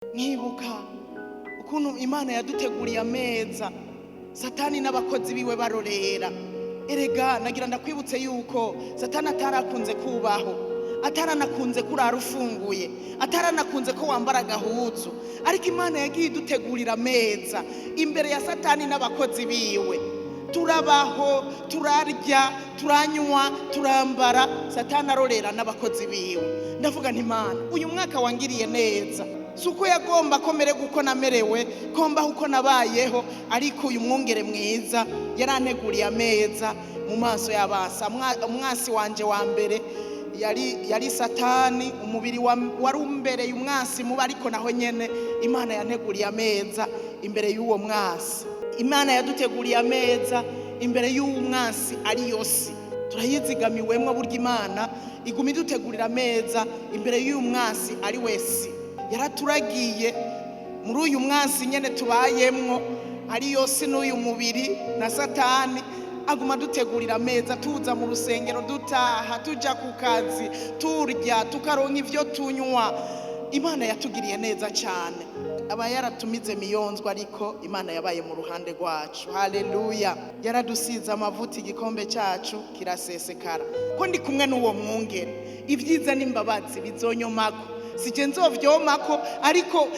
Nkibuka ukuntu Imana yaduteguriye ameza, Satani n'abakozi biwe barorera. Erega nagira ndakwibutse yuko Satani atarakunze kubaho, ataranakunze kurara ufunguye, ataranakunze ko wambara agahuzu, ariko Imana yagiye idutegurira ameza imbere ya Satani n'abakozi biwe. Turabaho, turarya, turanywa, turambara, Satani arorera n'abakozi biwe. Ndavuga nti: "Imana, uyu mwaka wangiriye neza." Si uko yagomba ko mererwa uko namerewe, ko mbaho uko nabayeho, ariko uyu mwungere mwiza yaranteguriye ameza mu maso y'abasa. Umwasi wanje wa mbere yari Satani. Umubiri wari umbereye umwasi muba, ariko naho nyene Imana yanteguriye ameza imbere y'uwo mwasi. Imana yaduteguriye ameza imbere y'uwo mwasi ari yose, turayizigamiwemwo. Burya Imana iguma idutegurira ameza imbere y'uyu mwasi ari wese. Yaraturagiye muri uyu mwasi nyene tubayemwo, ari yose n'uyu mubiri na Satani. Aguma dutegurira ameza, tuza mu rusengero, dutaha, tuja ku kazi, turya, tukaronka ivyo tunywa. Imana yatugiriye neza cyane. Aba yaratumize miyonzwa, ariko Imana yabaye mu ruhande rwacu. Haleluya! Yaradusize amavuta, igikombe cyacu kirasesekara. Ko ndi kumwe n'uwo mwungere, ibyiza n'imbabazi bizonyomako. Sije nzovyomako, ariko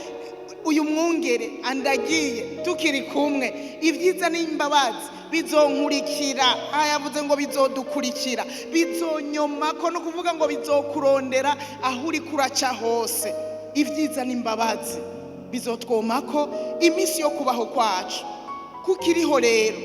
uyu mwungere andagiye, tukiri kumwe, ibyiza n'imbabazi bizonkurikira. Aha yavuze ngo bizodukurikira, bizonyomako, no kuvuga ngo bizokurondera aho uri kuraca hose. Ibyiza n'imbabazi bizotwomako iminsi yo kubaho kwacu. Kukiriho rero,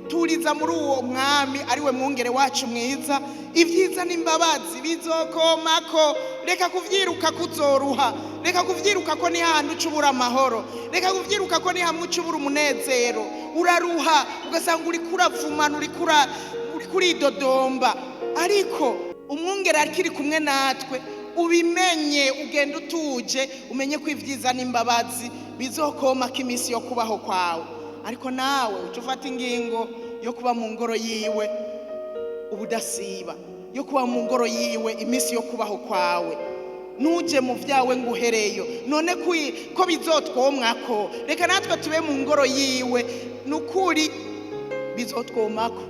turiza muri uwo mwami ariwe mwungere wacu mwiza, ibyiza n'imbabazi bizokomako. Reka kuvyiruka kuzoruha, reka kuvyiruka ko ni hahandi uca ubura amahoro, reka kuvyiruka ko ni hamwe uca ubura umunezero. Uraruha, ugasanga uriko uravumana, uriko uridodomba, ariko umwungere akiri kumwe natwe, ubimenye, ugenda utuje, umenye ko ibyiza n'imbabazi bizokomako iminsi yo kubaho kwawe. Ariko nawe uca ufata ingingo yo kuba mu ngoro yiwe ubudasiba, yo kuba mu ngoro yiwe iminsi yo kubaho kwawe. Nuje mu byawe ngo uhereyo none ko bizotwomwako, reka natwe tube mu ngoro yiwe. Ni ukuri bizotwomako.